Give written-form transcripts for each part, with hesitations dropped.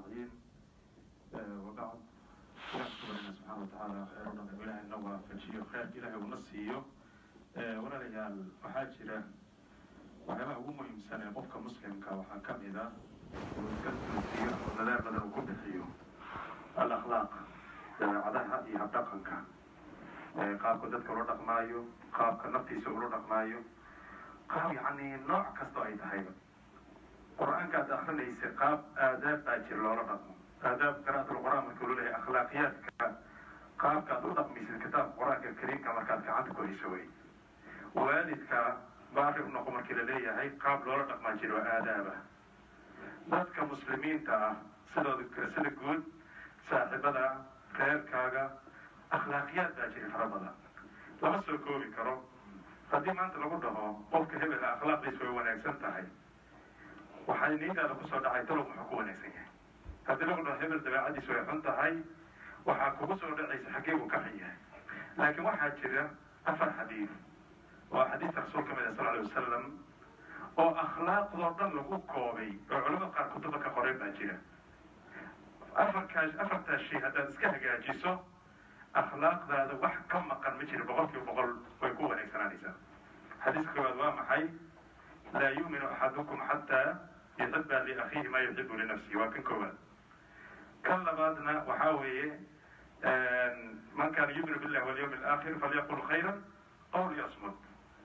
أجمعين وبعد إله kubarina subxaana watacaala khayr o dhan inuu ilahay na waafajiyo khayrka ilahay uuna siiyo. Walaalayaal, waxaa jira waxyaabaha ugu muhiimsan ee qofka muslimka waxaa ka mid a inuu iska toosiyo ama dadaal badan uu ku bixiyo al akhlaaq, dabeecadaha iyo habdhaqanka, qaabka dadka ula dhaqmaayo, qaabka naftiisa ula dhaqmaayo, qaab yacni nooc kastoo ay tahayba. Qur-aanka aad akrinaysa qaab aadaab baa jir loola dhaqmo, aadaab qira'at lqur'aan marka loo leeyahay, akhlaaqiyaadka qaabka aad u dhaqmaysid kitaabka Qur-aanka Kariimka markaad gacanta ku hayso wey. Waalidka baari u noqo markii la leeyahay, qaab loola dhaqmaa jiro aadaaba. Dadka muslimiinta ah sidooda sida guud, saaxiibada, reerkaaga, akhlaaqiyaad baa jira fara badan, lama soo koobi karo. Haddii maanta lagu dhaho qofka hebela akhlaaqdiis way wanaagsan tahay, waxay niyadaada kusoo dhacay, talow muxuu ku wanaagsan yahay? Haddii lagu dhaho hebel dabeecadiis way xun tahay, waxaa kugu soo dhacaysa xaggee buu ka xun yahay? Laakiin waxaa jira afar xadiid oo axaadiista rasuulka kamid ah sal alay wasalam oo akhlaaqdoo dhan lagu koobay oo culamada qaar kutuba ka qoreen baa jira. Afartaas shay haddaad iska hagaajiso, akhlaaqdaada wax ka maqan ma jiro, 100% way ku wanaagsanaanaysaa. Xadiiska koowaad waa maxay? Laa yuuminu axadukum xataa yuxiba liakhiihi maa yuxibu linafsihi, waa kan koowaad. Kan labaadna waxaa weeye: man kaana yuminu billahi walyawmi alaakhir falyaqul khayran aw liyasmut.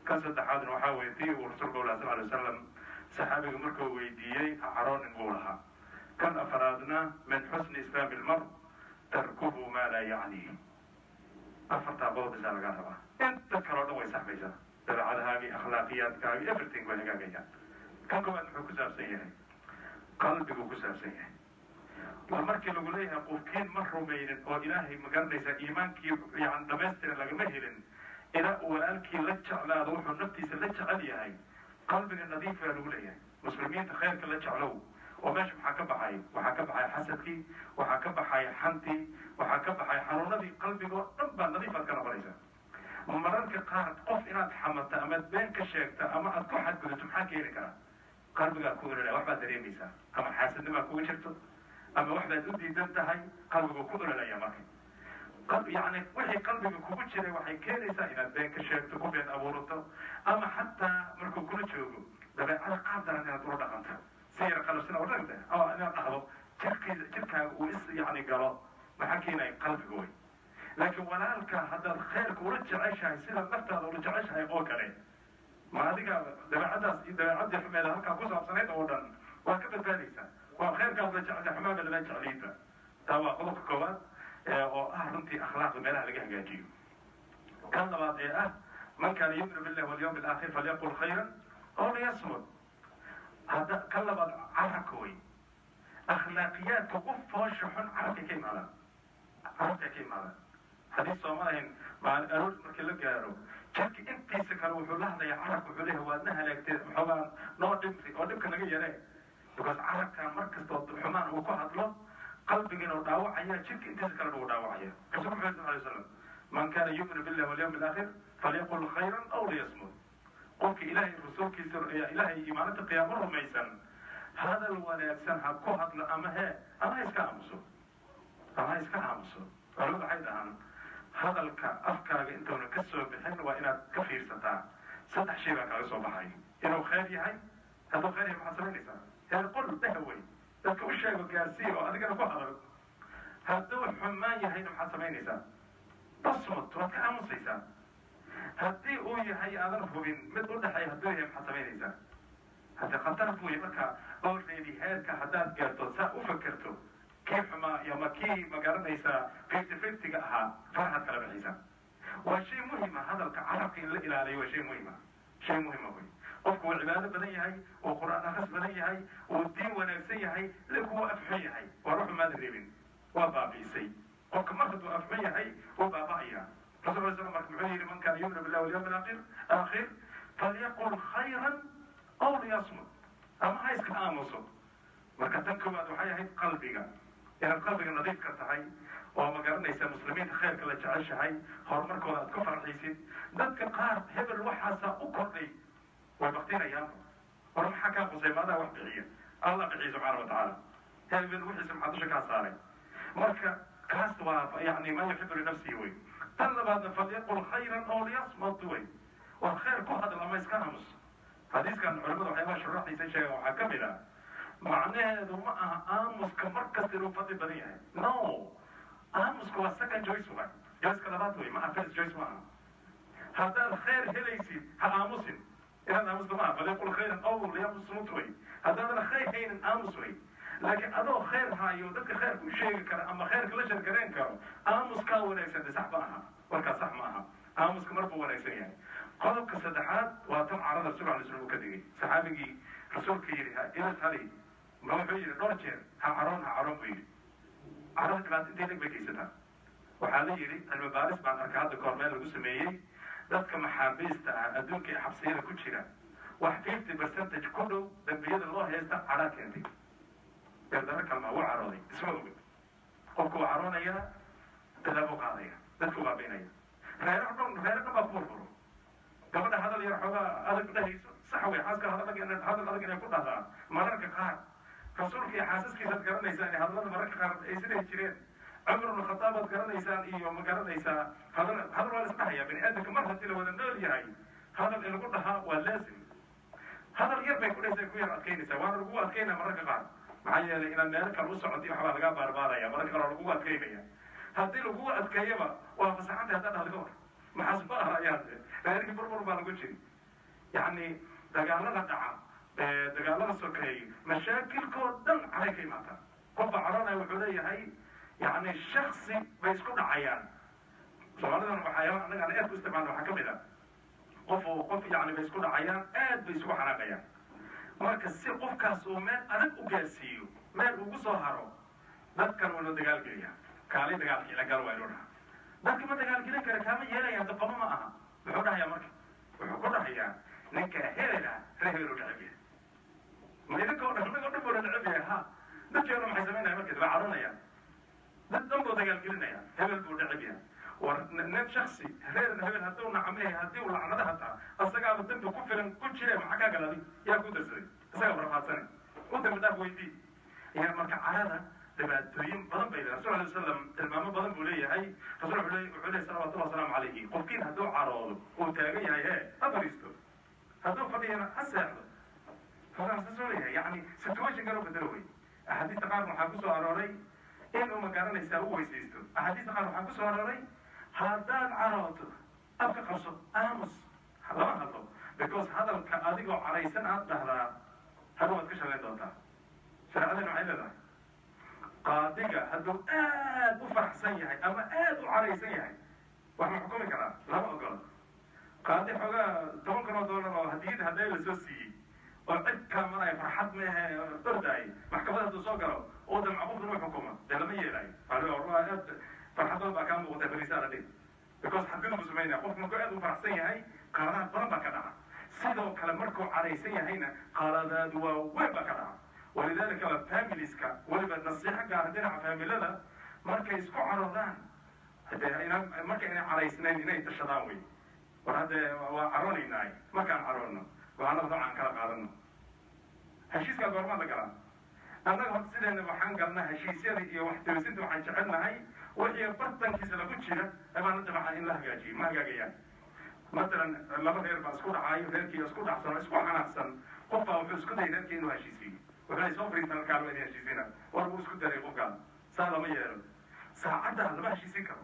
Kan saddexaadna waxaa weeye tii uu rasuulka ulah sal alay wasalam saxaabiga markuu weydiiyey, ha caroonin buu lahaa. Kan afaraadna: min xusni islaami ilmar tarkuhu maa laa yacniih. Afartaa qodob bisaa lagaa rabaa, inta kaleo dhan way saxmaysaa, dabeecadahaagii, akhlaaqiyaadkaagi, everything way hagaagayaan. Kan koowaad muxuu ku saabsan yahay? Qalbiguu ku saabsan yahay. War markii lagu leeyahay qofkiin ma rumaynin oo Ilaahay ma garanaysaa, iimaankii yani dhamaystiran lagama helin ilaa uu walaalkii la jeclaado wuxuu naftiisa la jecel yahay, qalbiga nadiif baa lagu leeyahay. Muslimiinta khayrka la jeclow oo meesha maxaa ka baxay? Waxaa ka baxay xasadkii, waxaa ka baxay xantii, waxaa ka baxay xanuunadii qalbiga oo dhan baa nadiifaad ka noqonaysaa. Mararka qaar qof inaad xamato amaad been ka sheegto ama aad ku xadgudato maxaa keeni karaa? Qalbigaa ku ololaya, wax baad dareemaysaa, ama xaasadnimaa kuga jirto ama wax baad u diidan tahay, qalbiguu ku ololaya. Marka yani wixii qalbiga kugu jiray waxay keenaysaa inaad been ka sheegto, ku been abuurato, ama xataa markuu kula joogo dabeecada qaab daran inaad ula dhaqanto, si yar qalabsana udhagta ama inaad dhahdo, jirkiisa jirkaaga uu is yani galo. Maxaa keenaya? Qalbiga wey. Laakiin walaalka haddaad khayrka ula jeceshahay sidaad naftaada ula jeceshahay oo kale, ma adiga dabeecadaas iyo dabeecaddii xumeeda halkaa ku saabsanayd oo dhan waa ka badbaadaysaa. Waa khayrkaad la jeceshahay, xumaaba lama jecliinta. Taa waa qodobka koowaad oo ah runtii akhlaaqda meelaha laga hagaajiyo. Kan labaad ee ah: man kaana yuminu billahi walyawmi alaakhir falyaqul khayran aw liyasmut. Hadda kan labaad carabka wey. Akhlaaqiyaadka ugu foosha xun carabkay ka imaadaan, carabkay ka imaadaan. Xadiis sooma ahayn? Maalin aroor markii la gaaro, jirka intiisa kale wuxuu la hadlayaa carabka, wuxuu leeyahay: "Waadna halaagtee, maxoogaa noo dhimri oo dhibka naga yaree." Because carabkan mar kastoo xumaan uu ku hadlo, qalbigiina uu dhaawacaya, jirka intiisa kalena uu dhaawacaya. Rasulku muxuu sal alay slam: man kaana yuminu billahi walyawmi alaakhir falyaqul khayran aw liyasmut. Qofka Ilaahay, rasuulkiisa, Ilaahay iyo maalinta qiyaamo rumaysan, hadal wanaagsan ha ku hadlo ama hee ama ha iska aamuso, ama ha iska aamuso. Culimadu waxay dhahaan hadalka afkaaga intuuna ka soo bixin waa inaad ka fiirsataa. Saddex shay baa kaaga soo baxay: inuu khayr yahay. Hadduu khayr yahay, maxaad samaynaysaa? Heer qol dhehawey, dadka u sheego, gaarsii oo adigana ku hadal. Hadduu xumaan yahayna maxaad samaynaysaa? Tasmut, waad ka aamusaysaa. Haddii uu yahay aadan hubin, mid u dhexeeya hadduu yahay, maxaad samaynaysaa? Hadde khatar buu yahay. Marka already heerka haddaad gaarto, saa u fakerto, kii xumaa iyo ma kii ma garanaysaa 50-50-ga ahaa, faraxaad kala bixaysaa. Waa shay muhima hadalka carabka in la ilaaliyo, waa shay muhima, shay muhima wey. Qofku wuu cibaado badan yahay, uu Qur'aan akhris badan yahay, uu diin wanaagsan yahay, laakiin wuu afxun yahay. Waa ruuxu maada reebin, waa baabi'isay. Qofka mar hadduu afxun yahay, wuu baaba'aya. Rasul al slam marka muxuu yidhi? Man kaana yuminu billahi walyawmi alaakhir falyaqul khayran aw liyasmut, ama ha iska aamuso. Marka tan koowaad waxay ahayd qalbiga, inaad qalbiga nadiif ka tahay oo ma garanaysa muslimiinta khayrka la jeceshahay, horumarkooda aad ku farxaysid. Dadka qaar hebel waxaasaa u kordhay, way baktinayaanba. War maxaa kaa qusay? Maadaa wax bixiya? Allah bixiya subxaana wa tacaala. Hebel wixiisa maxaa dusha kaa saaray? Marka kaas waa yani maa yuxibu linafsihi wey. Tan labaadna falyaqul khayran aw liyasmut wey, war khayr ku hadal ama iska aamus. Xadiiskan culimada waxyaabaha shuruuxdiisa sheegan waxaa ka mid ah, macnaheedu ma aha aamuska mar kasta inuu fadli badan yahay. No, aamuska waa second choice waay, choiceka labaad wey, ma aha first choice ma aha. Haddaad khayr helaysid ha aamusin, inaad aamusta ma aha. Falyaqul khayran aw liyasmut wey. Haddaadan khayr haynin aamus wey, laakiin adoo khayr haayo, dadka khayrka u sheegi kara ama khayrka la shargareen karo, aamuskaa wanaagsan de sax ma aha. Warkaa sax ma aha. Aamuska mar buu wanaagsan yahay. Qodobka saddexaad waa tan carada Rasuulka alay slam uu ka digay. Saxaabigii Rasuulka yidhi ila tali ma wuxuu yidhi dhowr jeer ha caroon, ha caroon buu yidhi. Carada dhibaata intay leg bay geysataa. Waxaa la yidhi, cilmi baaris baan arka hadda kahor meel lagu sameeyey, dadka maxaabiista ah adduunka ee xabsiyada ku jira, wax 50% ku dhow dambiyada loo haysta cadhaa keentay. Gardaro kalmaa wuu carooday, isma ogid. Qofku wuu caroonayaa, tallaabo qaadaya, dadku baabiinaya, reero dhan, reero dhan baa ku burburo. Gabadha hadal yar xoogaa adag dhehayso, sax wey, xaaska hadal adag, hadal adag inay ku dhahdaa mararka qaar. Rasuulka iyo xaasaskiisaad garanaysaan ee hadallada mararka qaar ay siday jireen. Cumar ibnu Khataab baad garanaysaan iyo ma garanaysaa, hadal hadal waa la isdhahaya. Bani aadamka mar haddii la wada nool yahay, hadal in lagu dhahaa waa laazim. Hadal yar bay ku dhahaysaa, ku yar adkaynaysaa, waana lagu adkaynaya mararka qaar. Maxaa yeelay inaad meelo kale u socotay waxbaa lagaa baarbaaraya, mararka qaar waa lagugu adkaynaya. Haddii lagugu adkeeyaba waa fasaxantay haddaad dhahdo ka war, maxaas ma ahayaan reerkii burbur baa lagu jiri. Yacni dagaalada dhaca, dagaalada sokeeyo, mashaakilkoo dhan caray ka imaataa. Qof baa caroonaya, wuxuu leeyahay yacni shaksi bay isku dhacayaan. Soomaalidan waxyaaba annaga aan aad ku isticmaalna waxaa ka mid ah qof qof yacni bay isku dhacayaan, aad bay isugu xanaaqayaan. Marka si qofkaas uu meel adag u gaarsiiyo, meel ugu soo haro, dadkan waa loo dagaalgeliyaa. Kaalay dagaalka ila gal waa inuu dhaha. Dadka ma dagaalgelin kara, kaama yeelaya, doqomo ma aha. Muxuu dhahayaa marka? Wuxuu ku dhahayaa ninka hebela reer hebel u neceb yahay, ma idinka o dhan, innaga o dhan buu neceb yahay. Ha, dadkii o dhan maxay samaynaya marka? Waa caronayaan, dad dhan buu dagaalgelinaya, hebel buu neceb yahay. War nin shaksi reer hebel hadduu nacmehe, haddii uu lacnada hataa, asagaaba dembi ku filan ku jire, maxaa kaa galadi? Yaa ku darsaday? Isagaa barafaadsane, u dambi dhaaf weydii ya. Marka carada dhibaatooyin badan bay leedahay. Rasul alay wasalam tilmaamo badan buu leeyahay. Rasul wuxuu leeyahay salawatullahi wasalaamu calayhi, qofkiin hadduu caroodo uu taagan yahay hee ha fadhiisto, hadduu fadhiyana ha seexdo. Saasuu leeyahay, yani situation kale u bedelo wey. Axaadiista qaar waxaa ku soo arooray inuu ma garanaysaa u weysaysto. Axaadiista qaar waxaa ku soo arooray haddaad carooto afka qabso, aamus, lama hadlo, because hadalka adigoo caraysan aad dhahdaa hadhow waad ka shalayn doontaa. Shareecadana waxay leedahay qaadiga hadduu aad u faraxsan yahay ama aad u caraysan yahay wax ma xukumi karaa? Lama ogola. Qaadi xoogaa $10,000 oo hadiyad hadday la soo siiyey oo cid kaa maraya, farxad mehe ordaay, maxkamad hadduu soo galo oo damca qof inuu xukumo, dee lama yeelayo. Aad farxad badan baa kaa muuqata, fariisaa la dhig, because xadgudub buu samaynaya. Qofku markuu aad u faraxsan yahay qaladaad badan baa ka dhaca. Sidoo kale markuu caraysan yahayna qaladaad waaweyn baa ka dhaca. Walidaalika waa familieska weliba nasiixo gaara dhinaca faamilada, markay isku caroodaan hadee marka inay caraysnayn inay tashadaan wey. War haddee waa caroonaynaaye, markaan caroonno go-aanada noocaan kala qaadano. Heshiiskaa goormaa la galaa? Annaga horta sideena waxaan galnaa heshiisyada iyo wax toosinta, waxaan jecelnahay wixii bartankiisa lagu jira abaana dabcan in la hagaajiyo. Ma hagaagayaan. Matalan laba reer baa isku dhacaayo, reerkii isku dhacsan oo isku xanaaqsan, qof baa wuxuu isku dayay reerkii inuu heshiisiiyo. Wuxuu leey soo fariistan kaalma idin heshiisina. War buu isku daray qofkaan, saa lama yeelo. Saacaddaa lama heshiisin karo.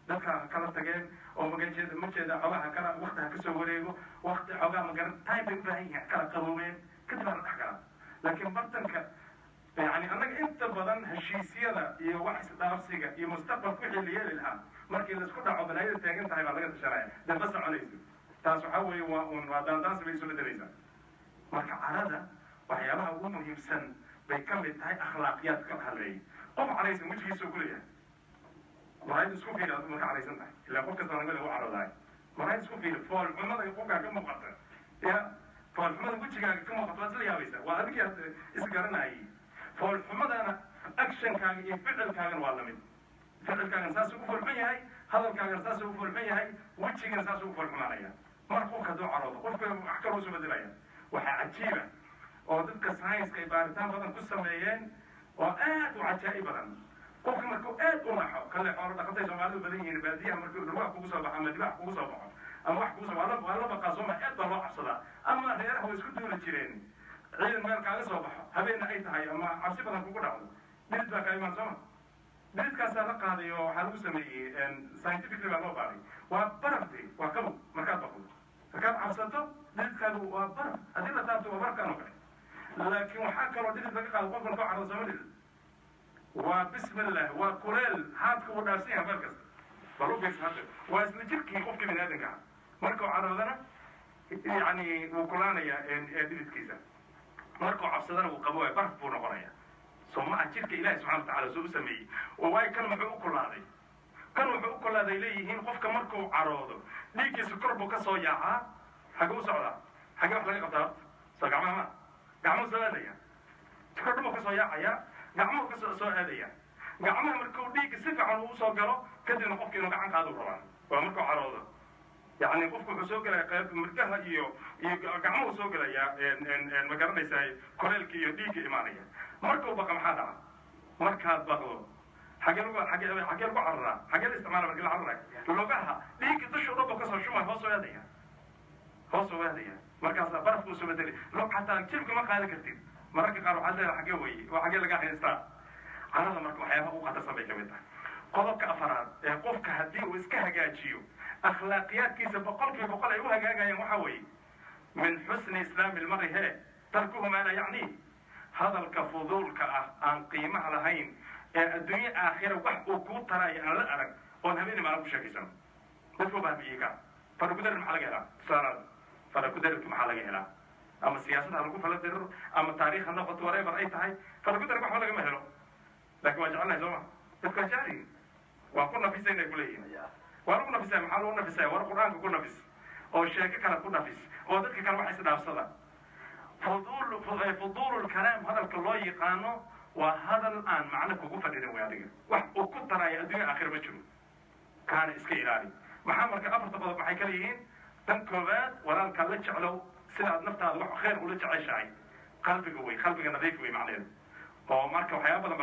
Dadka ha kala tageen oo magajeeda ma jeeda, xoogaa ha kala wakti ha kasoo wareego, wakti xoogaa magaran time bay u baahan yihiin, kala qaboobeen kadib ha la dhex galaa. Laakiin bartanka yani annaga inta badan heshiisyada iyo wax isdhaafsiga iyo mustaqbalka wixii la yeeli lahaa, markii laisku dhaco balaayada taagan tahay baa laga tashanaya. Damba soconayso taas, waxaa weeye waa un waa daandaansi bay isu bedelaysaa. Marka carada waxyaabaha ugu muhiimsan bay ka mid tahay akhlaaqiyaadka ka hadleeyay. Qof caraysan wejigiisuu ku leeyahay maraayad isku fiiri. Adigu marka caraysan tahay, ilaa qof kasta naga lagu caroodaay, maraayad isku fiiri, foolxumada qofkaa ka muuqata ya, foolxumada wejigaaga ka muuqata waad isla yaabaysaa. Waa adigii isgaranayay. Foolxumadana actionkaaga iyo ficilkaagana waa lamid. Ficilkaagana saasuu u foolxun yahay, hadalkaagana saasuu u foolxun yahay, wejigana saasuu u foolxumaanaya. Mar qofka hadduu caroodo, qofka wax kaloo isu bedelaya. Waxaa cajiiba oo dadka science ay baaritaan badan ku sameeyeen. Oo aad u cajaa'ib badan. Qofka markuu aad u naxo, kale xoolo dhaqatay Soomaalidu badan yihiin, baadiyaha markuu dhurwax kugu soo baxo ama dibaax kugu soo baxo ama wax kugu soo baxo, waa la baqaa sooma, aad baa loo cabsadaa. Ama reeraha way isku duuli jireen, ciidan meel kaaga soo baxo habeenna ay tahay ama cabsi badan kugu dhacdo, dhidid baa kaa imaan sooma. Dhididkaasaa la qaaday oo waxaa lagu sameeyey scientifically baa loo baaray. Waa barafde, waa qabow. Markaad baqdo, markaad cabsato, dhididkaagu waa baraf. Haddii la taabto waa barafkaan oo kale. Laakiin waxaa kaloo dhidid laga qaado qofkan koo carado sooma, dhidid waa bismillah, waa kuleel, haadka wuu dhaafsan yahay meel kasta. Bal u fiirsa hadda, waa isla jirkii qofkii bini aadamka ah. Markuu caroodana yani wuu kulaanayaa dhididkiisa, markuu cabsadana wuu qabowaya, baraf buu noqonaya. Soo ma ah jirka Ilahi subxana watacala soo u sameeyey oo waayo kan muxuu u kulaaday? Kan wuxuu u kulaaday leeyihiin, qofka markuu caroodo dhiiggiisa kor buu ka soo yaacaa. Xagee u socdaa? Xagee wax laga qabtaa horta? Soo gacmaha ma gacmuhu soo aadaya, kor buu ka soo yaacaya, gacmuhu ka soo aadaya. Gacmaha markuu dhiigga si fiican uu soo galo kadibna qofka inuu gacan qaadu rabaa. Waa markuu caroodo, yani qofku wuxuu soo gelaya qayb murgaha iyo gacmuhu soo gelaya, ma garanaysaa, koleelka iyo dhiigga imaanaya. Markuu baqa maxaa dhaca? Markaad baqdo xagee lagu xagee xagee lagu cararaa? Xagee la isticmaala markii la cararayo? Lugaha. Dhiigga dusha dhan buu kasoo shumay, hoos soo aadaya, hoos soo aadaya. Markaasaa barafku soo bedeli lo, xataa jilibka ma qaadi kartid. Mararka qaar waxaad leedahay xagee weye oo xagee laga haystaa. Carada marka waxyaabaha ugu khatarsan bay ka mid tahay. Qodobka afaraad ee qofka haddii uu iska hagaajiyo akhlaaqiyaadkiisa 100% ay u hagaagayaan waxaa weeye: min xusni islaami ilmari he tarkuhu maa laa yacniih. Hadalka fuduulka ah, aan qiimaha lahayn, ee adduunye aakhira wax uu kuu taraayo aan la arag, oon habeenii maalin ku sheekaysano, dadku baabi'iyey. Ka farakudarir maxaa laga helaa? Tusaalaad, farakudarirka maxaa laga helaa? Ama siyaasad ha lagu fala diriro ama taariikh ha noqoto, whatever ay tahay, farakudarirka waxba lagama helo. Laakiin waa jecelnahay sooma? Dadku waa jecel yihiin, waan ku nafisayna kuleeyihin. Waa lagu nafisaya. Maxaa lagu nafisaya? War Qur-aanka ku nafis oo sheeko kale ku nafis oo dadka kale wax isdhaafsada. Fuduul lkalaam hadalka loo yaqaano waa hadal aan macno kugu fadhinin way, adiga wax uu ku taraayo adduunya aakhira ma jiro. Kaana iska ilaali. Maxaa marka afarta qodob maxay kala yihiin? Tan koowaad, walaalkaa la jeclow sidaad naftaada wax khayr ula jeceshahay. Qalbiga wey, qalbiga nadiif wey macneheedu, oo marka waxyaaba badan.